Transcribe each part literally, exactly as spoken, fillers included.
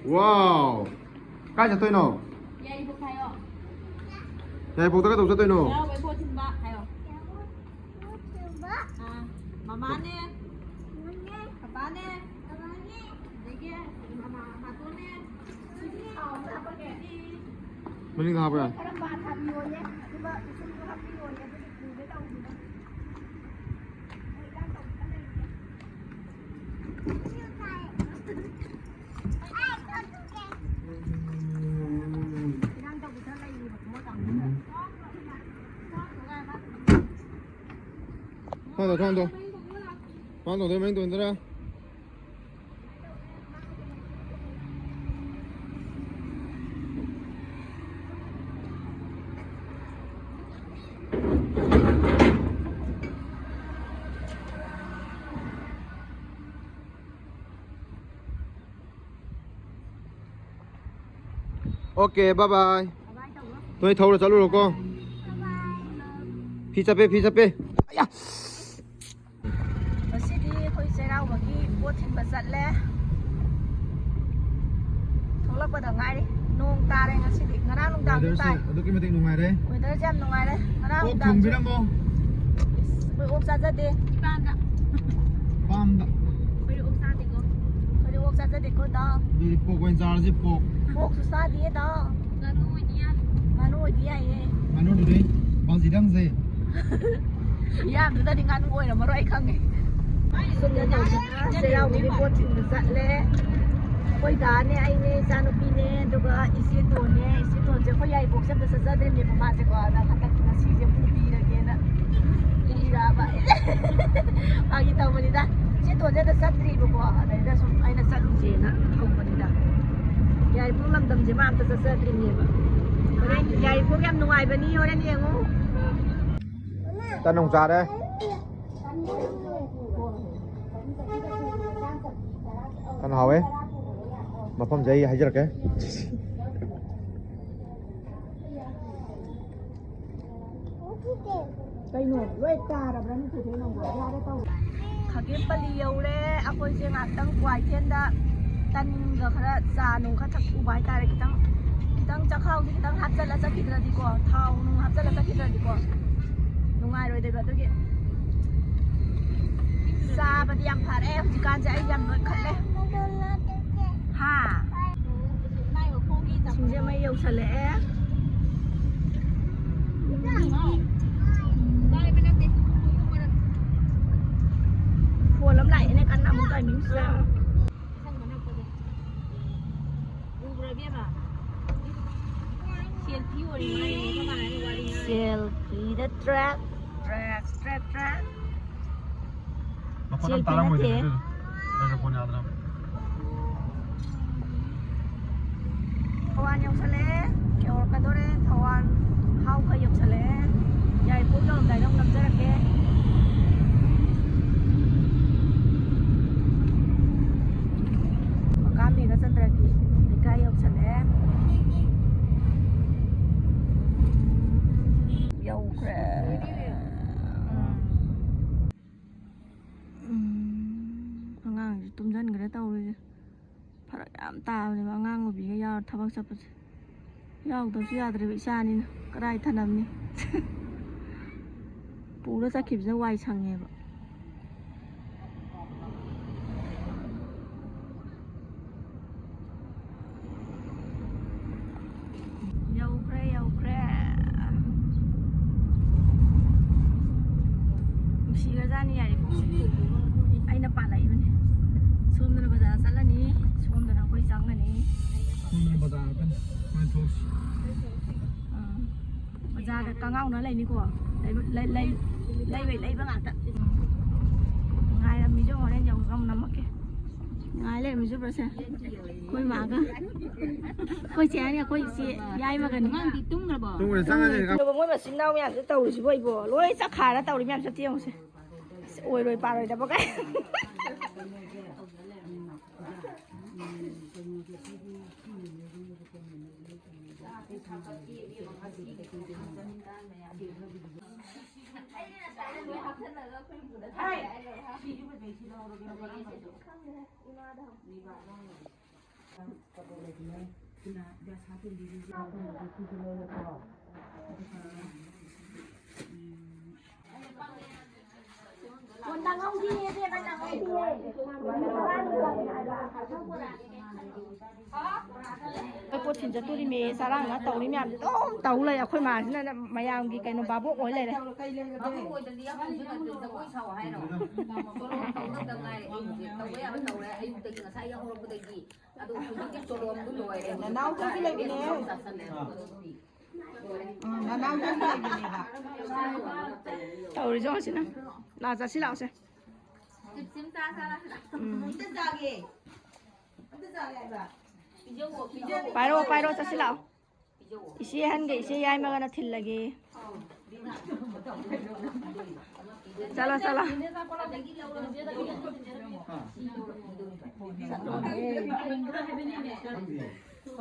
ꯋꯥꯎ! ꯀꯥꯏ ꯆꯠꯇꯣꯏꯅꯣ? ꯌꯥꯏꯔꯤꯄꯣꯛ ꯍꯥꯏꯌꯣ꯫ ꯌꯥꯏꯔꯤꯄꯣꯛꯇ ꯀꯩꯗꯧ ꯆꯠꯇꯣꯏꯅꯣ? ꯆꯩꯔꯥꯎꯕꯩ ꯄꯣꯠ ꯊꯤꯟꯕ ꯍꯥꯏꯌꯣ꯫ ꯑꯥ, ꯃꯃꯥꯅꯦ, ꯄꯄꯥꯅꯦ, ꯑꯗꯒꯤ ꯃꯃꯥ, ꯃꯥꯇꯣꯟꯅꯦ꯫ ꯃꯅꯤꯡꯗ ꯍꯥꯞꯄ ꯌꯥꯅꯤ꯫ ꯊꯣꯡꯗꯣ, ꯊꯣꯡꯗꯣ꯫ ꯊꯣꯡꯗꯣ, ꯃꯅꯤꯡ ꯇꯣꯡꯗꯔꯥ? Okay, bye bye. ꯅꯣꯏ ꯊꯧꯔ ꯆꯠꯂꯨꯔꯣꯀꯣ꯫ ꯐꯤ ꯆꯞꯄꯦ, ꯐꯤ ꯆꯞꯄꯦ꯫ ꯑꯌꯥ! ꯉꯁꯤꯗꯤ ꯑꯩꯈꯣꯏ ꯆꯩꯔꯥꯎꯕꯒꯤ ꯄꯣꯠ ꯊꯤꯟꯕ ꯆꯠꯂꯦ꯫ ꯊꯣꯛꯂꯛꯄꯗ ꯉꯥꯏꯔꯤ꯫ ꯅꯣꯡ ꯇꯥꯔꯦ ꯉꯁꯤꯗꯤ꯫ ꯉꯔꯥꯡ ꯅꯨꯡꯗꯥꯡꯗꯤ weatherꯁꯦ ꯇꯥꯏ꯫ ꯑꯗꯨꯛꯀꯤ ꯃꯇꯤꯛ ꯅꯨꯡꯉꯥꯏꯔꯦ꯫ Weatherꯁꯦ ꯌꯥꯝ ꯅꯨꯡꯉꯥꯏꯔꯦ꯫ ꯉꯔꯥꯡ ꯑꯣꯛ ꯅꯨꯡꯗꯥꯡꯁꯨ ꯊꯣꯡꯕꯤꯔꯝꯃꯣ꯫ ꯏꯁ, ꯑꯩꯈꯣꯏ ꯑꯣꯛ ꯆꯥꯖꯗꯦ꯫ ꯏꯄꯥꯝꯗ꯫ ꯄꯥꯝꯗ꯫ ꯑꯩꯈꯣꯏꯗꯤ ꯑꯣꯛ ꯆꯥꯗꯦꯀꯣ꯫ ꯑꯩꯈꯣꯏꯗꯤ ꯑꯣꯛ ꯆꯥꯖꯗꯦꯀꯣ, ꯗꯥ꯫ ꯑꯗꯨꯗꯤ pork ꯑꯣꯏꯅ ꯆꯥꯔꯁꯤ, pork꯫ Porkꯁꯨ ꯆꯥꯗꯤꯌꯦ, ꯗꯥ꯫ ꯉꯥꯅꯨ ꯑꯣꯏꯗꯤ ꯌꯥꯏ꯫ ꯉꯥꯅꯨ ꯑꯣꯏꯗꯤ ꯌꯥꯏꯌꯦ꯫ ꯉꯥꯅꯨꯗꯨꯗꯤ ꯕꯥꯖꯤꯗꯪꯁꯦ꯫ ꯌꯥꯝꯗꯨꯗꯗꯤ ꯉꯥꯅꯨ ꯑꯣꯏꯔꯝꯃꯔꯣꯏ, ꯑꯩ ꯈꯪꯉꯦ꯫ ꯁꯨꯝꯅ ꯇꯧꯗꯅ ꯆꯩꯔꯥꯎꯕꯒꯤ ꯄꯣꯠ ꯊꯤꯟꯕ ꯆꯠꯂꯦ꯫ ꯑꯩꯈꯣꯏ ꯗꯥꯅꯦ, ꯑꯩꯅꯦ, ꯏꯆꯥꯅꯨꯄꯤꯅꯦ, ꯑꯗꯨꯒ ꯏꯆꯦ ꯇꯣꯟꯅꯦ꯫ ꯏꯆꯦ ꯇꯣꯟꯁꯦ ꯑꯩꯈꯣꯏ ꯌꯥꯏꯔꯤꯄꯣꯛꯁꯦ ꯑꯝꯇ ꯆꯠꯆꯗ꯭ꯔꯤꯕꯅꯦꯕ ꯃꯥꯁꯦꯀꯣ꯫ ꯑꯗ ꯍꯟꯗꯛ ꯉꯁꯤꯁꯦ ꯄꯨꯕꯤꯔꯒꯦꯅ ꯄꯨꯕꯤꯔꯛꯑꯕ꯫ ꯐꯥꯒꯤ ꯇꯧꯕꯅꯤꯗ꯫ ꯏꯆꯦ ꯇꯣꯟꯁꯦ ꯑꯝꯇ ꯆꯠꯇ꯭ꯔꯤꯕꯀꯣ꯫ ꯑꯗꯩꯗ ꯁꯨꯝ ꯑꯩꯅ ꯆꯠꯂꯨꯁꯦꯅ ꯍꯧꯕꯅꯤꯗ꯫ ꯌꯥꯏꯔꯤꯄꯣꯛ ꯂꯝꯗꯝꯁꯦ ꯃꯥ ꯑꯝꯇ ꯆꯠꯆꯗ꯭ꯔꯤꯅꯦꯕ꯫ ꯍꯣꯔꯦꯟ ꯌꯥꯏꯔꯤꯄꯣꯛ ꯌꯥꯝ ꯅꯨꯡꯉꯥꯏꯕꯅꯤ, ꯍꯣꯔꯦꯟ ꯌꯦꯡꯉꯨ꯫ ꯇꯟ ꯑꯃꯨꯛ ꯆꯥꯔꯦ꯫ ꯇꯟ ꯍꯥꯎꯋꯦ꯫ ꯃꯐꯝꯁꯦ ꯑꯩ ꯍꯥꯏꯖꯔꯛꯀꯦ꯫ ꯀꯩꯅꯣ ꯂꯣꯏ ꯇꯥꯔꯕ꯭ꯔꯥ? ꯅꯪ ꯆꯦꯆꯦ ꯅꯪꯕꯣ? ꯌꯥꯔꯦ ꯇꯧꯔꯣ꯫ ꯈꯥꯒꯦꯝꯄꯜꯂꯤ ꯌꯧꯔꯦ꯫ ꯑꯩꯈꯣꯏꯁꯦ ꯉꯥꯏꯍꯥꯛꯇꯪ ꯀ꯭ꯋꯥꯏꯊꯦꯜꯗ ꯇꯟꯒ ꯈꯔ ꯆꯥ ꯅꯨꯡ ꯈꯔ ꯊꯛꯎꯕ ꯍꯥꯏꯇꯥꯔꯦ꯫ ꯈꯤꯇꯪ, ꯈꯤꯇꯪ ꯆꯈꯥꯎꯁꯦ ꯈꯤꯇꯪ ꯍꯥꯞꯆꯜꯂ ꯆꯠꯈꯤꯗ꯭ꯔꯗꯤꯀꯣ, ꯊꯥꯎ ꯅꯨꯡ ꯍꯥꯞꯆꯜꯂ ꯆꯠꯈꯤꯗ꯭ꯔꯗꯤꯀꯣ ꯅꯨꯡꯉꯥꯏꯔꯣꯏꯗꯣꯏꯕ꯫ ꯑꯗꯨꯒꯤ ꯆꯥꯕꯗꯤ ꯌꯥꯝ ꯐꯔꯦ ꯍꯧꯖꯤꯛꯀꯥꯟꯁꯦ, ꯑꯩ ꯌꯥꯝ ꯅꯣꯏꯈꯠꯂꯦ꯫ ꯍꯥ? ꯁꯤꯡꯖꯃꯩ ꯌꯧꯁꯜꯂꯛꯑꯦ꯫ ꯐꯣꯟ ꯑꯃ ꯂꯥꯛꯑꯦꯅꯦ ꯀꯟꯅ ꯑꯃꯨꯛ ꯇꯥꯏꯃꯤꯡꯁꯤꯗ꯫ ꯎꯕ꯭ꯔꯥ ꯏꯕꯦꯝꯃ? ꯁꯦꯜꯐꯤ ꯑꯣꯏꯔꯤꯉꯥꯏꯅꯦ, ꯀꯃꯥꯏꯅ ꯋꯥꯔꯤ ꯉꯥꯡꯉꯤ? ꯁꯦꯜꯐꯤꯗ ꯇ꯭ꯔꯦꯛ, ꯇ꯭ꯔꯦꯛ, ꯇ꯭ꯔꯦꯛ, ꯇ꯭ꯔꯦꯛ꯫ ꯃꯈꯣꯟ ꯑꯃ ꯁꯦꯜꯐꯤ ꯇꯥꯔꯝꯃꯣꯏꯗꯣꯏꯅꯦ ꯅꯠꯇꯦ꯫ ꯑꯗꯨꯗꯣ꯫ ꯃꯥꯏꯀ꯭ꯔꯣꯐꯣꯟ ꯌꯥꯗ꯭ꯔꯕ꯫ ꯊꯧꯕꯥꯜ ꯌꯧꯁꯜꯂꯛꯑꯦ, ꯌꯧꯔꯛꯀꯗꯣꯔꯦ꯫ ꯊꯧꯕꯥꯜ ꯍꯥꯎꯈ ꯌꯧꯁꯜꯂꯛꯑꯦ꯫ ꯌꯥꯏꯔꯤꯄꯣꯛ ꯌꯧꯔꯝꯗꯥꯏꯗ ꯑꯃꯨꯛ ꯅꯝꯖꯔꯛꯀꯦ꯫ ꯀꯀꯥ ꯃꯦꯘꯆꯟꯗ꯭ꯔꯒꯤ ꯂꯩꯀꯥꯏ ꯌꯧꯁꯜꯂꯛꯑꯦ꯫ ꯌꯧꯈ꯭ꯔꯦ꯫ ꯎꯝ꯫ ꯎꯝ, ꯑꯉꯥꯡꯁꯦ ꯇꯨꯝꯁꯤꯟꯈ꯭ꯔꯦ ꯇꯧꯔꯤꯁꯦ꯫ ꯐꯔꯛ ꯌꯥꯝ ꯇꯥꯕꯅꯦꯕ ꯑꯉꯥꯡ ꯅꯨꯕꯤꯒ ꯌꯥꯎꯔ ꯊꯕꯛ ꯆꯠꯄꯁꯦ꯫ ꯌꯥꯎꯗꯕꯁꯨ ꯌꯥꯗ꯭ꯔꯦꯕ ꯏꯆꯥꯅꯤꯅ꯫ ꯀꯗꯥꯏ ꯊꯅꯝꯅꯤ? ꯄꯨꯔ ꯆꯠꯈꯤꯕꯁꯤꯅ ꯋꯥꯏ ꯁꯪꯉꯦꯕ꯫ ꯌꯧꯈ꯭ꯔꯦ, ꯌꯧꯈ꯭ꯔꯦ꯫ ꯅꯨꯡꯁꯤꯈ꯭ꯔꯖꯥꯠꯅꯤ ꯌꯥꯏꯔꯤꯄꯣꯛꯁꯦ꯫ ꯑꯩꯅ ꯄꯥꯜꯂꯛꯏꯕꯅꯦ꯫ ꯁꯣꯝꯗꯅ ꯕꯖꯥꯔ ꯆꯠꯂꯅꯤ, ꯁꯣꯝꯗꯅ ꯑꯩꯈꯣꯏ ꯆꯪꯉꯅꯤ꯫ ꯁꯣꯝꯗꯅ ꯕꯖꯥꯔ ꯉꯥꯛꯇꯅꯤ꯫ ꯁꯨꯃꯥꯏꯅ ꯊꯣꯛꯁꯤ꯫ ꯑꯥ꯫ ꯕꯖꯥꯔꯗ ꯀꯉꯥꯎꯅ ꯂꯩꯅꯤꯀꯣ꯫ ꯂꯩꯕ-, ꯂꯩ-, ꯂꯩ-, ꯂꯩꯕꯩ ꯂꯩꯕ ꯉꯥꯛꯇ꯫ ꯎꯝ꯫ ꯉꯥꯏꯔꯝꯃꯤꯁꯦ ꯍꯣꯔꯦꯟ ꯌꯧꯔꯒ ꯑꯃꯨꯛ ꯅꯝꯃꯛꯀꯦ꯫ ꯉꯥꯏ ꯂꯩꯔꯝꯃꯤꯁꯦ ꯕ꯭ꯔꯁꯦ꯫ ꯑꯩꯈꯣꯏ ꯃꯥꯒ꯫ ꯑꯩꯈꯣꯏ ꯆꯦ ꯍꯥꯏꯅꯤ, ꯑꯩꯈꯣꯏ ꯏꯆꯦ ꯌꯥꯏꯃꯒꯅꯤ꯫ ꯑꯉꯥꯡꯗꯤ ꯇꯨꯝꯈ꯭ꯔꯕꯣ? ꯇꯨꯝꯈ꯭ꯔꯦ, ꯆꯪꯉꯁꯤ꯫ ꯇꯨꯝꯈ꯭ꯔꯕꯣ? ꯃꯣꯏ ꯃꯆꯤꯟ ꯃꯅꯥꯎ ꯃꯌꯥꯝꯁꯦ ꯇꯧꯔꯤꯁꯤꯕꯣ ꯏꯕꯣ? ꯂꯣꯏ ꯆꯠꯈꯥꯔ ꯇꯧꯔꯤ ꯃꯌꯥꯝꯁꯦ ꯑꯝꯇ ꯌꯦꯡꯉꯨꯁꯦ꯫ ꯑꯁ, ꯑꯣꯏꯔꯣꯏ ꯄꯥꯔꯣꯏꯗꯕ ꯀꯥꯏ꯫ ꯑꯩꯈꯣꯏ ꯄꯣꯠ ꯊꯤꯟ ꯆꯠꯇꯣꯔꯤꯃꯦ, ꯆꯔꯥꯡꯅ ꯇꯧꯔꯤ ꯃꯌꯥꯝꯁꯦ ꯑꯗꯨꯝ ꯇꯧ ꯂꯩ꯫ ꯑꯩꯈꯣꯏ ꯃꯥꯁꯤꯅ ꯃꯌꯥꯝꯒꯤ ꯀꯩꯅꯣ ꯚꯥꯕꯣꯛ ꯑꯣꯏ ꯂꯩꯔꯦ꯫ ꯃꯥꯕꯨ ꯑꯣꯏꯗ꯭ꯔꯗꯤ ꯌꯥꯝ ꯍꯧꯖꯤꯛ ꯖꯒꯣꯏ ꯁꯥꯎ ꯍꯥꯏꯔꯣ? ꯁꯣꯂꯣ ꯇꯧꯗ ꯉꯥꯏꯔꯦ꯫ ꯑꯩ ꯍꯧꯖꯤꯛ ꯇꯧꯕ ꯌꯥꯕ ꯇꯧꯔꯦ꯫ ꯑꯌꯨꯛꯇꯒꯤ ꯉꯁꯥꯏ ꯌꯥꯍꯧꯔꯛꯄꯗꯒꯤ ꯑꯗꯣ ꯍꯧꯖꯤꯛꯇꯤ ꯆꯣꯂꯣꯝꯗꯨ ꯂꯣꯏꯔꯦ꯫ ꯅꯅꯥꯎ ꯆꯠꯈꯤ ꯂꯩꯕꯅꯦ꯫ ꯆꯥꯁꯜꯂꯦ꯫ ꯎꯝ, ꯅꯅꯥꯎ ꯆꯠꯈꯤ ꯂꯩꯕꯅꯦꯕ꯫ ꯇꯧꯔꯤꯁꯦ ꯍꯧꯖꯤꯛꯅ꯫ ꯂꯥ ꯆꯠꯁꯤ ꯂꯥꯛꯑꯣꯁꯦ꯫ ꯆꯤꯞꯁ ꯑꯃ ꯆꯥ ꯆꯥ ꯂꯥꯛꯑꯣ꯫ ꯎꯝ꯫ ꯑꯝꯇ ꯆꯥꯒꯦ꯫ ꯑꯝꯇ ꯆꯥꯒꯦ ꯍꯥꯏꯕ꯫ ꯄꯥꯏꯔꯛꯑꯣ, ꯄꯥꯏꯔꯛꯑꯣ, ꯆꯠꯁꯤ ꯂꯥꯛꯑꯣ꯫ ꯏꯆꯦ ꯑꯍꯟꯒ ꯏꯆꯦ ꯌꯥꯏꯃꯒꯅ ꯊꯤꯜꯂꯒꯦ꯫ ꯆꯠꯂꯣ, ꯆꯠꯂꯣ꯫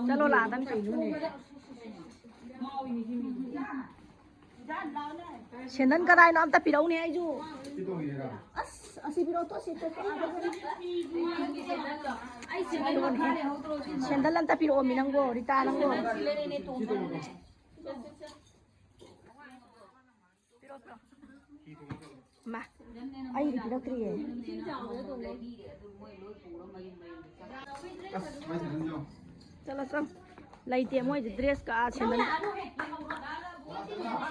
ꯆꯠꯂꯣ, ꯂꯥꯛꯑꯗꯝ ꯀꯩꯅꯣꯅꯦ꯫ ꯁꯦꯟꯗꯟ ꯀꯗꯥꯏꯅꯣ? ꯑꯝꯇ ꯄꯤꯔꯛꯎꯅꯦ ꯑꯩꯁꯨ꯫ ꯑꯁ, ꯑꯁꯤ ꯄꯤꯔꯛꯑꯣ, ꯇꯣ, ꯁꯤ, ꯇꯣ, ꯇꯣ, ꯑꯥ, ꯁꯦꯟꯗꯜ ꯑꯝꯇ ꯄꯤꯔꯛꯑꯣꯃꯤ ꯅꯪꯕꯣ, ꯔꯤꯇꯥ ꯅꯪꯕꯣ꯫ ꯃꯥ, ꯑꯩꯗꯤ ꯄꯤꯔꯛꯇ꯭ꯔꯤꯌꯦ꯫ ꯆꯠꯂꯣ, ꯆꯠꯂꯣ꯫ ꯂꯩꯇꯦ ꯃꯣꯏꯗꯤ ꯗ꯭ꯔꯦꯁꯀ ꯁꯦꯟꯗꯜ꯫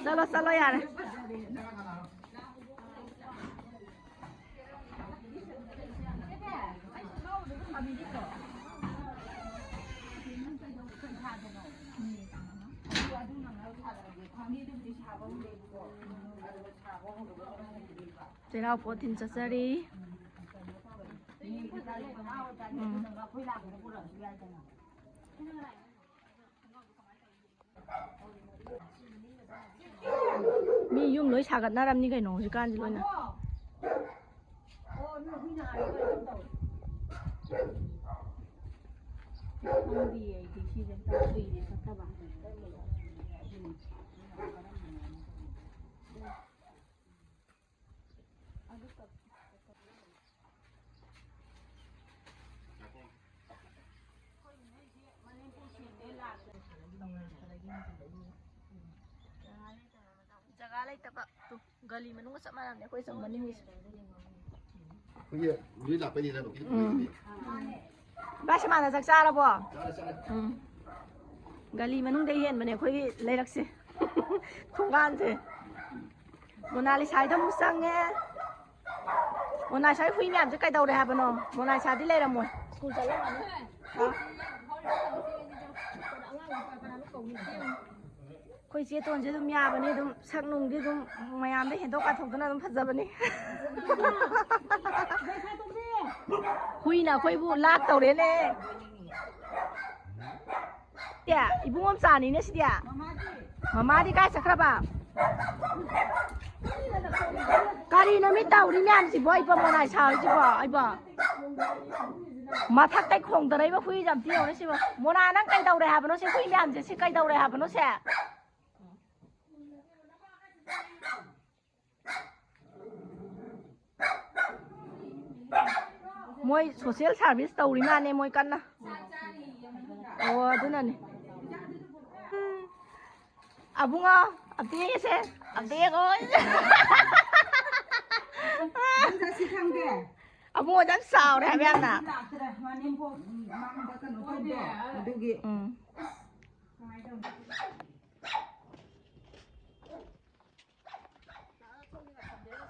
ꯆꯠꯂꯣ, ꯆꯠꯂꯣ, ꯌꯥꯔꯦ꯫ ꯆꯩꯔꯥꯎ ꯄꯣꯠ ꯊꯤꯟ ꯆꯠꯆꯔꯤ꯫ ꯎꯝ꯫ ꯃꯤ ꯌꯨꯝ ꯂꯣꯏ ꯁꯥꯒꯠꯅꯔꯝꯅꯤ ꯀꯩꯅꯣ ꯍꯧꯖꯤꯛꯀꯥꯟꯁꯤ ꯂꯣꯏꯅ꯫ ꯈꯪꯗꯤꯌꯦ ꯑꯩꯗꯤ ꯁꯤꯁꯦ ꯑꯝꯇ ꯀꯨꯏꯔꯦ ꯆꯠꯇꯕ꯫ ꯖꯒꯥ ꯂꯩꯇꯕ꯫ ꯇꯨ, ꯒꯂꯤ ꯃꯅꯨꯡꯒ ꯆꯞ ꯃꯥꯟꯅꯕꯅꯦ ꯑꯩꯈꯣꯏ ꯆꯪꯕ ꯅꯤꯡꯉꯤꯁꯦ꯫ ꯑꯩꯈꯣꯏꯒꯤ ꯅꯣꯏ ꯂꯥꯛꯄꯩꯅꯤꯗ, ꯅꯨꯄꯤ ꯎꯝ꯫ ꯏꯕꯥ ꯁꯤꯃꯥꯟꯗ ꯆꯥꯛ ꯆꯥꯔꯕꯣ? ꯆꯥꯔꯦ, ꯆꯥꯔꯦ꯫ ꯎꯝ꯫ ꯒꯂꯤ ꯃꯅꯨꯡꯗ ꯍꯦꯟꯕꯅꯦ ꯑꯩꯈꯣꯏꯒꯤ ꯂꯩꯔꯛꯁꯦ꯫ ꯊꯣꯡꯒꯥꯟꯁꯦ꯫ ꯃꯣꯅꯥꯂꯤꯁꯥꯏꯗ ꯑꯃꯨꯛ ꯆꯪꯉꯦ꯫ ꯃꯣꯅꯥꯂꯤꯁꯥꯏ ꯍꯨꯏ ꯃꯌꯥꯝꯁꯦ ꯀꯩꯗꯧꯔꯦ ꯍꯥꯏꯕꯅꯣ? ꯃꯣꯅꯥꯂꯤꯁꯥꯗꯤ ꯂꯩꯔꯝꯃꯣꯏ꯫ ꯁ꯭ꯀꯨꯜ ꯆꯠꯂꯝꯃꯅꯤ꯫ ꯍꯥ? ꯑꯩꯈꯣꯏ ꯆꯦ ꯇꯣꯟꯁꯦ ꯑꯗꯨꯝ ꯌꯥꯕꯅꯤ, ꯑꯗꯨꯝ ꯁꯛ ꯅꯨꯡꯗꯤ ꯑꯗꯨꯝ ꯃꯌꯥꯝꯗ ꯍꯦꯟꯗꯣꯛ ꯄꯥꯊꯣꯛꯇꯅ ꯑꯗꯨꯝ ꯐꯖꯕꯅꯤ꯫ ꯍꯨꯏꯅ ꯑꯩꯈꯣꯏꯕꯨ ꯂꯥꯛꯇꯧꯔꯦꯅꯦ꯫ ꯑꯦ, ꯏꯕꯨꯡꯉꯣ ꯃꯆꯥꯅꯤꯅꯦ ꯁꯤꯗꯤ꯫ ꯃꯃꯥꯗꯤ ꯀꯥꯏ ꯆꯠꯈ꯭ꯔꯕ? ꯀꯔꯤꯅꯣ ꯃꯤ ꯇꯧꯔꯤ ꯃꯌꯥꯝꯁꯤꯕꯣ? ꯑꯩꯕꯣ ꯃꯣꯅꯥꯏ ꯁꯥꯔꯤꯁꯤꯕꯣ? ꯑꯩꯕꯣ ꯃꯊꯛꯇꯩ ꯈꯣꯡꯗꯔꯛꯏꯕ ꯍꯨꯏꯁꯦ ꯑꯝꯇ ꯌꯦꯡꯉꯨꯅꯦ ꯁꯤꯕꯣ꯫ ꯃꯣꯅꯥ, ꯅꯪ ꯀꯩꯗꯧꯔꯦ ꯍꯥꯏꯕꯅꯣ ꯁꯤ ꯍꯨꯏ ꯃꯌꯥꯝꯁꯦ? ꯁꯤ ꯀꯩꯗꯧꯔꯦ ꯍꯥꯏꯕꯅꯣ ꯁꯦ? ꯃꯣꯏ social service ꯇꯧꯔꯤ ꯃꯥꯅꯦ ꯃꯣꯏ ꯀꯟꯅ꯫ ꯑꯣ, ꯑꯗꯨꯅꯅꯦ꯫ ꯎꯝ꯫ ꯑꯕꯨꯡꯉꯣ, ꯑꯝꯇ ꯌꯦꯡꯉꯁꯦ꯫ ꯑꯝꯇ ꯌꯦꯡꯉꯣ꯫ ꯅꯪ ꯉꯁꯤ ꯈꯪꯗꯦ? ꯑꯕꯨꯡꯉꯣꯗꯤ ꯌꯥꯝ ꯆꯥꯎꯔꯦ ꯍꯥꯏꯕ ꯌꯥꯝꯅ꯫ ꯂꯥꯛꯇ꯭ꯔꯦ꯫ ꯃꯅꯦꯝꯄꯣꯛ ꯃꯥꯡꯗ ꯀꯩꯅꯣ ꯇꯧꯕꯗꯣ꯫ ꯑꯗꯨꯒꯤ꯫ ꯎꯝ꯫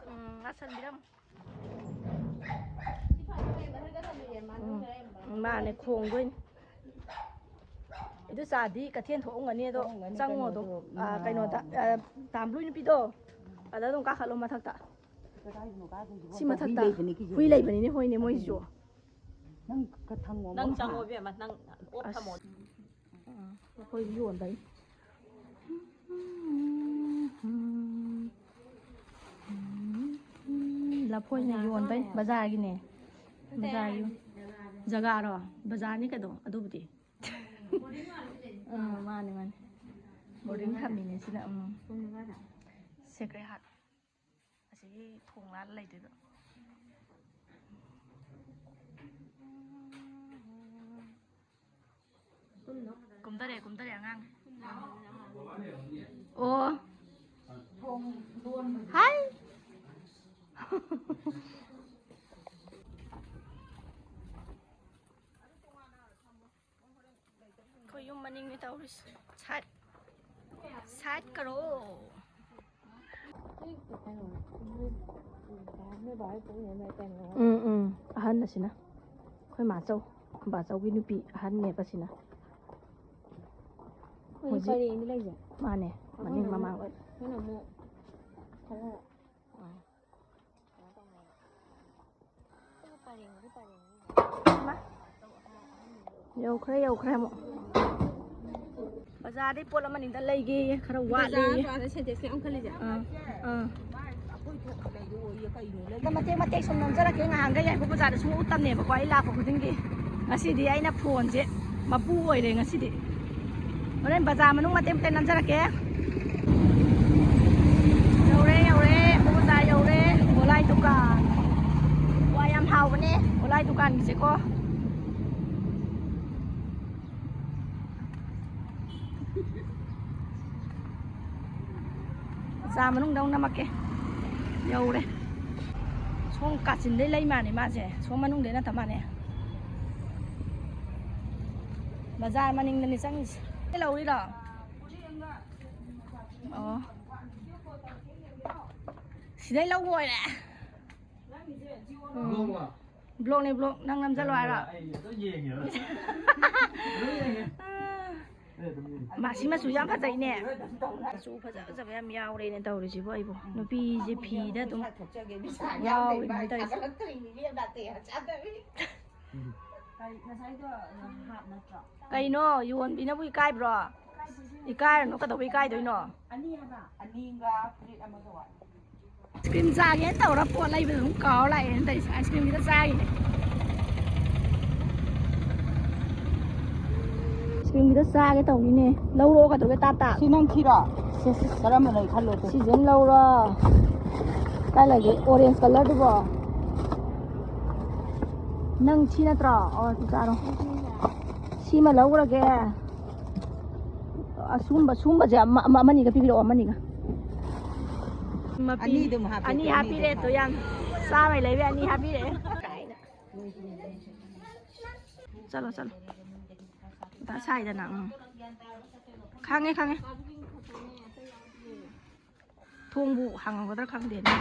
ꯎꯝ, ꯉꯥꯁꯟꯕꯤꯔꯝꯃꯨ꯫ ꯎꯝ, ꯃꯥꯅꯦ, ꯈꯣꯡꯗꯣꯏꯅꯤ꯫ ꯑꯗꯨ ꯆꯥꯗꯤ ꯀꯩꯊꯦꯜ ꯊꯣꯛꯑꯝꯒꯅꯤ ꯑꯗꯣ, ꯊꯣꯛꯑꯝꯒꯅꯤ ꯆꯪꯉꯣ ꯑꯗꯣ꯫ ꯀꯩꯅꯣꯗꯣ, ꯑ, ꯎꯝ꯫ ꯀꯩꯅꯣꯗ, ꯑ, ꯇꯥꯝꯕ꯭ꯂꯨꯏ ꯅꯨꯄꯤꯗꯣ, ꯑꯗ ꯑꯗꯨꯝ ꯀꯥꯈꯠꯂꯣ ꯃꯊꯛꯇ꯫ ꯀꯗꯥꯏꯗꯅꯣ ꯀꯥꯗꯣꯏꯁꯤꯕꯣ? ꯁꯤ ꯃꯊꯛꯇ꯫ ꯍꯨꯏ ꯂꯩꯕꯅꯤ ꯀꯤꯖꯩ꯫ ꯍꯨꯏ ꯂꯩꯕꯅꯤꯅꯦ, ꯍꯣꯏꯅꯦ, ꯃꯣꯏꯁꯤꯁꯨ꯫ ꯅꯪ ꯈꯔ ꯊꯝꯃꯣ, ꯅꯪ ꯃꯣꯏ ꯆꯪꯉꯣ ꯍꯥ-, ꯏꯕꯦꯝꯃ, ꯅꯪ ꯑꯣꯛ ꯑꯁ꯫ ꯊꯝꯃꯣ꯫ ꯑ, ꯑꯩꯈꯣꯏ ꯌꯣꯟꯕꯩ꯫ ꯂꯐꯣꯏꯅ ꯌꯣꯟꯕꯩ, ꯕꯖꯥꯔꯒꯤꯅꯦ꯫ ꯕꯖꯥꯔꯒꯤ ꯖꯒꯥꯔꯣ? ꯕꯖꯥꯔꯅꯤ ꯀꯩꯅꯣ, ꯑꯗꯨꯕꯨꯗꯤ꯫ ꯑ, ꯃꯥꯅꯦ, ꯃꯥꯅꯦ꯫ Boarding ꯊꯝꯃꯤꯅꯦ ꯁꯤꯗ, ꯎꯝ꯫ Sacred Heart꯫ ꯑꯁꯤꯒꯤ ꯊꯣꯡ ꯂꯥꯜꯂ ꯂꯩꯗꯣꯏꯕ꯫ ꯀꯨꯝꯊꯔꯦ, ꯀꯨꯝꯊꯔꯦ ꯑꯉꯥꯡ꯫ ꯑꯣ꯫ ꯍꯥꯏ꯫ ꯑꯩꯈꯣꯏ ꯌꯨꯝ ꯃꯅꯤꯡꯅꯤ ꯇꯧꯔꯤꯁꯦ꯫ ꯁꯥꯏꯠ, ꯁꯥꯏꯠ ꯀꯔꯣ꯫ ꯎꯝ, ꯎꯝ꯫ ꯑꯍꯟ ꯑꯁꯤꯅ ꯑꯩꯈꯣꯏ ꯃꯥꯆꯧ, ꯕꯥꯆꯧꯒꯤ ꯅꯨꯄꯤ ꯑꯍꯟꯅꯦꯕ ꯑꯁꯤꯅ꯫ ꯍꯧꯖꯤꯛ ꯄꯔꯦꯡꯗ ꯂꯩꯁꯦ꯫ ꯃꯥꯅꯦ, ꯃꯅꯤꯡ ꯑꯃꯨꯛ ꯃꯃꯥꯡ ꯑꯣꯏ꯫ ꯑꯩꯈꯣꯏꯅ ꯑꯃꯨꯛ ꯈꯔ ꯑꯥ꯫ ꯌꯧꯈ꯭ꯔꯦ, ꯌꯧꯈ꯭ꯔꯦ ꯑꯃꯨꯛ꯫ ꯕꯖꯥꯔꯗꯩ ꯄꯣꯠ ꯑꯃ ꯑꯅꯤꯗ ꯂꯩꯒꯦꯌꯦ, ꯈꯔ ꯋꯥꯠꯂꯦꯌꯦ꯫ ꯕꯖꯥꯔ ꯃꯄꯥꯟꯗ ꯁꯦꯟꯇꯦꯛꯁ ꯃꯌꯥꯝ ꯈꯜꯂꯤꯁꯦ꯫ ꯑꯥ, ꯑꯥ꯫ ꯃꯇꯦꯛ ꯃꯇꯦꯛ ꯁꯨꯝ ꯅꯝꯖꯔꯛꯀꯦ, ꯉꯍꯥꯟꯈꯩ ꯌꯥꯏꯐꯧ ꯕꯖꯥꯔꯗ ꯁꯨꯝ ꯎꯠꯇꯕꯅꯦꯕꯀꯣ ꯑꯩ ꯂꯥꯛꯄ ꯈꯨꯗꯤꯡꯒꯤ꯫ ꯉꯁꯤꯗꯤ ꯑꯩꯅ ꯐꯣꯟꯁꯦ ꯃꯄꯨ ꯑꯣꯏꯔꯦ ꯉꯁꯤꯗꯤ꯫ ꯍꯣꯔꯦꯟ ꯕꯖꯥꯔ ꯃꯅꯨꯡ ꯃꯇꯦꯛ ꯃꯇꯦꯛ ꯅꯝꯖꯔꯛꯀꯦ꯫ ꯌꯧꯔꯦ, ꯌꯧꯔꯦ, ꯕꯖꯥꯔ ꯌꯧꯔꯦ꯫ ꯒꯣꯂꯥꯏ ꯗꯨꯀꯥꯟ꯫ ꯋꯥ ꯌꯥꯝ ꯍꯥꯎꯕꯅꯦ ꯒꯣꯂꯥꯏ ꯗꯨꯀꯥꯟꯒꯤꯁꯦꯀꯣ꯫ ꯕꯖꯥꯔ ꯃꯅꯨꯡꯗ ꯑꯃꯨꯛ ꯅꯝꯃꯛꯀꯦ꯫ ꯌꯧꯔꯦ꯫ ꯁꯣꯝ ꯀꯥꯆꯤꯟꯗꯩ ꯂꯩ ꯃꯥꯅꯦ ꯃꯥꯁꯦ꯫ ꯁꯣꯝ ꯃꯅꯨꯡꯗꯩ ꯅꯠꯇ ꯃꯥꯅꯦ꯫ ꯕꯖꯥꯔ ꯃꯅꯤꯡꯗꯅꯤ ꯆꯪꯉꯤꯁꯦ꯫ ꯁꯤ ꯂꯧꯔꯤꯔꯣ? ꯑꯣ꯫ ꯁꯤꯗꯩ ꯂꯧꯕ ꯑꯣꯏꯔꯦ꯫ ꯎꯝ꯫ ꯕ꯭ꯂꯣꯛꯅꯦ, ꯕ꯭ꯂꯣꯛ꯫ ꯅꯪ ꯅꯝꯖꯜꯂꯣ ꯍꯥꯏꯔꯣ? ꯑꯩ ꯑꯗꯨꯝ ꯌꯦꯡꯉꯦꯕ꯫ ꯑꯗꯨꯝ ꯌꯦꯡꯉꯦ꯫ ꯑꯥ꯫ ꯑꯩ ꯑꯗꯨꯝ ꯌꯦꯡꯉꯦ꯫ ꯃꯥ, ꯁꯤ ꯃꯆꯨ ꯌꯥꯝ ꯐꯖꯩꯅꯦ꯫ ꯃꯆꯨ ꯐꯖ ꯐꯖꯕ ꯌꯥꯝ ꯌꯥꯎꯔꯦꯅꯦ ꯇꯧꯔꯤꯁꯤꯕꯨ ꯑꯩꯕꯨ꯫ ꯅꯨꯄꯤꯁꯦ ꯐꯤꯗ ꯑꯗꯨꯝ ꯉꯥꯎꯔꯤꯅꯤ ꯇꯧꯔꯤꯁꯦ꯫ ꯎꯝ꯫ ꯀꯩꯅꯣ, ꯌꯣꯟꯕꯤꯅꯕꯨ ꯏꯀꯥꯏꯕ꯭ꯔꯣ? ꯏꯀꯥꯏꯔꯨꯅꯨ, ꯀꯩꯗꯧꯕꯩ ꯏꯀꯥꯏꯗꯣꯏꯅꯣ? ꯑꯅꯤꯒ ꯐꯨꯔꯤꯠ ꯑꯃꯒ ꯋꯥꯠꯂꯤ꯫ ꯑꯥꯏꯁ ꯀ꯭ꯔꯤꯝ ꯆꯥꯒꯦꯅ ꯇꯧꯔ ꯄꯣꯠ ꯂꯩꯕꯗ ꯑꯗꯨꯝ ꯀꯥꯎꯔ ꯂꯥꯛꯑꯦꯅ ꯇꯧꯔꯤꯁꯦ꯫ ꯑꯥꯏꯁ ꯀ꯭ꯔꯤꯝ ꯈꯤꯇ ꯆꯥꯒꯤꯅꯦ꯫ ꯑꯥꯏꯁ ꯀ꯭ꯔꯤꯝ ꯈꯤꯇ ꯆꯥꯒꯦ ꯇꯧꯅꯤꯅꯦ꯫ ꯂꯧꯔꯛꯑꯣ ꯀꯩꯗꯧꯒꯦ ꯇꯥꯞ ꯇꯥꯞ꯫ ꯁꯤ ꯅꯪ ꯊꯤꯔꯣ? ꯁꯦ, ꯁꯦ, ꯁꯦ꯫ ꯀꯔꯝꯕꯅꯣ ꯑꯩ ꯈꯜꯂꯣ ꯇꯨ꯫ ꯁꯤꯁꯦ ꯑꯃ ꯂꯧꯔꯣ꯫ ꯀꯥꯏ ꯂꯩꯒꯦ? ꯑꯣꯔꯦꯟꯖ ꯀꯂꯔꯗꯨꯕꯣ? ꯅꯪ ꯁꯤ ꯅꯠꯇ꯭ꯔꯣ? ꯑꯣ, ꯑꯗꯨ ꯆꯥꯔꯣ꯫ ꯁꯤꯃ ꯂꯧꯈ꯭ꯔꯒꯦ꯫ ꯑꯁꯨꯝꯕ ꯁꯨꯝꯕꯁꯦ ꯑꯃ ꯑꯃ ꯑꯃꯅꯤꯒ ꯄꯤꯕꯤꯔꯛꯑꯣ ꯑꯃꯅꯤꯒ꯫ ꯃꯄꯤ ꯑꯅꯤꯗꯨꯝ ꯍꯥꯞꯄꯦ, ꯑꯅꯤ ꯍꯥꯞꯄꯤꯔꯦ ꯑꯅꯤꯗꯨꯝ꯫ ꯇꯣ ꯌꯥꯝ ꯆꯥꯕꯩ ꯂꯩꯕ ꯑꯅꯤ ꯍꯥꯞꯄꯤꯔꯦ꯫ ꯆꯠꯂꯣ ꯆꯠꯂꯣ꯫ ꯗꯥ ꯁꯥꯏꯗꯅ ꯎꯝ꯫ ꯈꯪꯉꯦ ꯈꯪꯉꯦ꯫ ꯊꯣꯡꯕꯨ ꯍꯥꯡꯉꯝꯒꯗ꯭ꯔꯥ ꯈꯪꯗꯦꯅꯦ꯫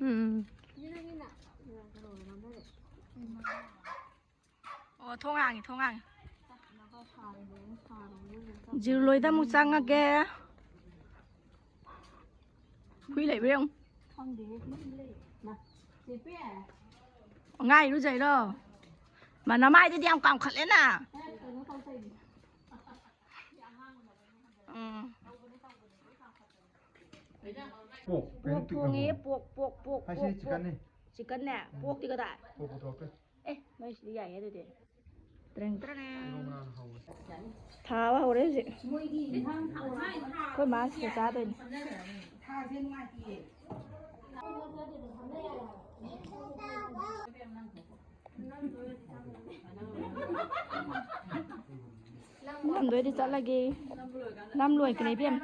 ꯎꯝ꯫ ꯑꯣ ꯊꯣꯡ ꯍꯥꯡꯉꯤ ꯊꯣꯡ ꯍꯥꯡꯉꯤ꯫ ꯖꯤꯔꯨꯂꯣꯏꯗ ꯑꯃꯨꯛ ꯆꯪꯉꯒꯦ꯫ ꯍꯨꯏ ꯂꯩꯕ꯭ꯔꯥ ꯌꯦꯡꯉꯨ꯫ ꯉꯥ ꯏꯔꯨꯖꯩꯔꯣ? ꯃꯥ ꯅꯃꯥꯏꯗꯨꯗꯤ ꯌꯥꯝ ꯀꯥꯝꯈꯠꯂꯦꯅ꯫ ꯎꯝ꯫ ꯄꯣꯛ ꯀꯩꯅꯣ ꯄꯣꯛ ꯄꯤꯛꯅꯕꯣ? ꯊꯣꯡꯉꯦ ꯄꯣꯛ ꯄꯣꯛ ꯄꯣꯛ ꯍꯥꯏꯁꯤ ꯄꯣꯛ ꯄꯣꯛ꯫ ꯆꯤꯛꯀꯟꯅꯦ꯫ ꯆꯤꯛꯀꯟꯅꯦ꯫ ꯎꯝ꯫ ꯄꯣꯛꯇꯤ ꯀꯗꯥꯏ? ꯄꯣꯛ ꯄꯨꯊꯣꯛꯀꯦ꯫ ꯑꯦ ꯅꯣꯏꯁꯤꯗꯤ ꯌꯥꯏꯌꯦ ꯑꯗꯨꯗꯤ꯫ ꯇ꯭ꯔꯦꯡ ꯇ꯭ꯔꯦꯡ꯫ ꯊꯥꯕ ꯍꯧꯔꯦ ꯍꯧꯖꯤꯛ꯫ ꯑꯩꯈꯣꯏ ꯃꯥ ꯁꯤꯗ ꯆꯥꯗꯣꯏꯅꯤ꯫ ꯅꯝꯗꯣꯏꯗꯤ ꯆꯠꯂꯒꯦ꯫ ꯅꯝ ꯂꯣꯏꯈ꯭ꯔꯦ ꯏꯕꯦꯝ꯫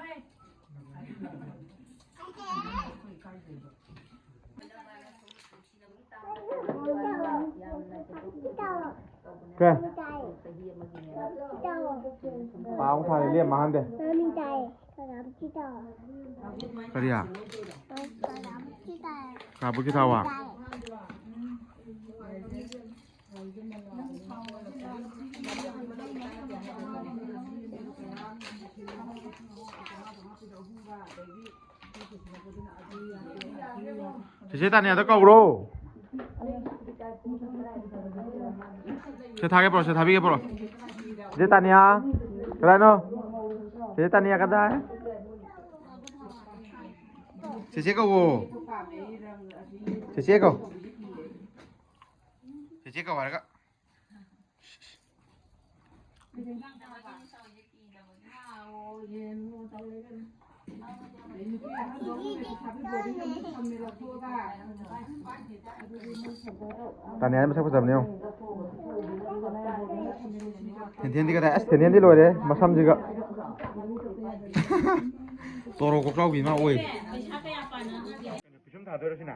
ꯀꯦ? ꯄꯥꯎ ꯊꯥꯔꯦ ꯂꯦꯝ ꯃꯥꯡꯍꯟꯗꯦ꯫ ꯀꯔꯤ? ꯀꯥꯕꯨ ꯀꯤꯊꯥꯋꯥ? ꯆꯦꯆꯦ ꯇꯥꯅꯤꯌꯥꯗ ꯀꯧꯔꯣ꯫ ꯁꯦ ꯊꯥꯒꯦ ꯄ꯭ꯔꯣ, ꯁꯦ ꯊꯥꯕꯤꯒꯦ ꯄ꯭ꯔꯣ꯫ ꯆꯦꯆꯦ ꯇꯥꯅꯤꯌꯥ ꯀꯗꯥꯏꯅꯣ? ꯆꯦꯆꯦ ꯇꯥꯅꯤꯌꯥ ꯀꯗꯥꯏ? ꯆꯦꯆꯦ ꯀꯧꯋꯣ꯫ ꯆꯦꯆꯦ ꯀꯧ꯫ ꯆꯦꯆꯦ ꯀꯧ ꯍꯥꯏꯔꯒ꯫ ꯇꯥꯅꯤꯌꯥ ꯃꯁꯛ ꯐꯖꯕꯅꯦ ꯌꯦꯡꯉꯣ꯫ ꯊꯦꯟꯊꯦꯟꯗꯤ ꯀꯗꯥꯏ? ꯑꯁ, ꯊꯦꯟꯊꯦꯟꯗꯤ ꯂꯣꯏꯔꯦ ꯃꯁꯝꯁꯤꯒ꯫ ꯇꯣꯔꯣ ꯀꯣꯛꯆꯥꯎꯕꯤ ꯑꯃ ꯑꯣꯏ꯫ ꯄꯤꯁꯨꯝ ꯊꯥꯗꯣꯏꯔꯣ ꯁꯤꯅ?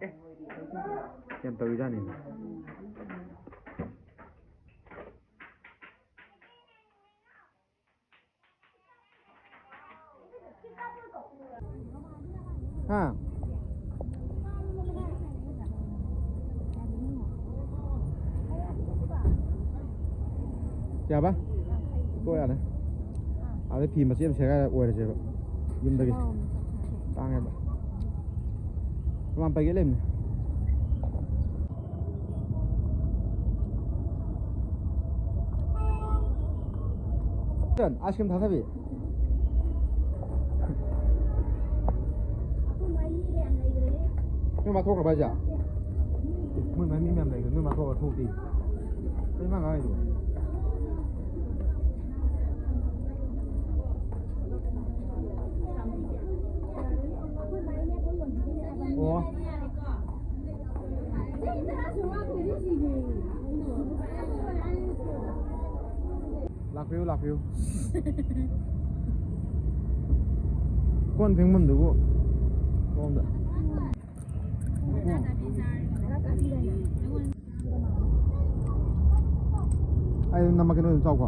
ꯑꯦ, ꯌꯥꯝ ꯇꯧꯔꯤꯖꯥꯠꯅꯤ꯫ ꯍꯥ? ꯀꯌꯥꯕ? ꯇꯣꯛ ꯌꯥꯔꯦ꯫ ꯑꯥꯗ ꯐꯤ ꯃꯆꯦꯠ ꯑꯃ ꯁꯦꯒꯥꯏꯔ ꯑꯣꯏꯔꯁꯦꯕ꯫ ꯌꯨꯝꯗꯒꯤ꯫ ꯇꯥꯡꯉꯦꯕ꯫ ꯃꯃꯥꯟ ꯄꯩꯒꯦ ꯂꯩꯕꯅꯦ꯫ ꯑꯥꯏꯁ ꯀ꯭ꯔꯤꯝ ꯊꯥꯊꯕꯤ꯫ ꯅꯣꯏ ꯃꯥ ꯊꯣꯛꯈ꯭ꯔꯕ ꯍꯥꯏꯁꯦ? ꯃꯣꯏ ꯃꯥ ꯃꯤ ꯃꯌꯥꯝ ꯂꯩꯈ꯭ꯔꯦ, ꯅꯣꯏ ꯃꯥ ꯊꯣꯛꯈ꯭ꯔ ꯊꯣꯛꯇꯦ꯫ ꯀꯩ ꯃꯥ ꯉꯥꯡꯉꯤꯗꯨꯕꯣ? ꯑꯣ꯫ ꯂꯥꯛꯄꯤꯌꯨ, ꯂꯥꯛꯄꯤꯌꯨ꯫ ꯀꯣꯟ ꯐꯦꯡꯐꯝꯗꯨꯕꯨ ꯁꯣꯝꯗ꯫ ꯑꯩ ꯑꯗꯨꯝ ꯅꯝꯃꯛꯀꯦ, ꯅꯣꯏ ꯑꯗꯨꯝ ꯆꯥꯎꯀꯣ꯫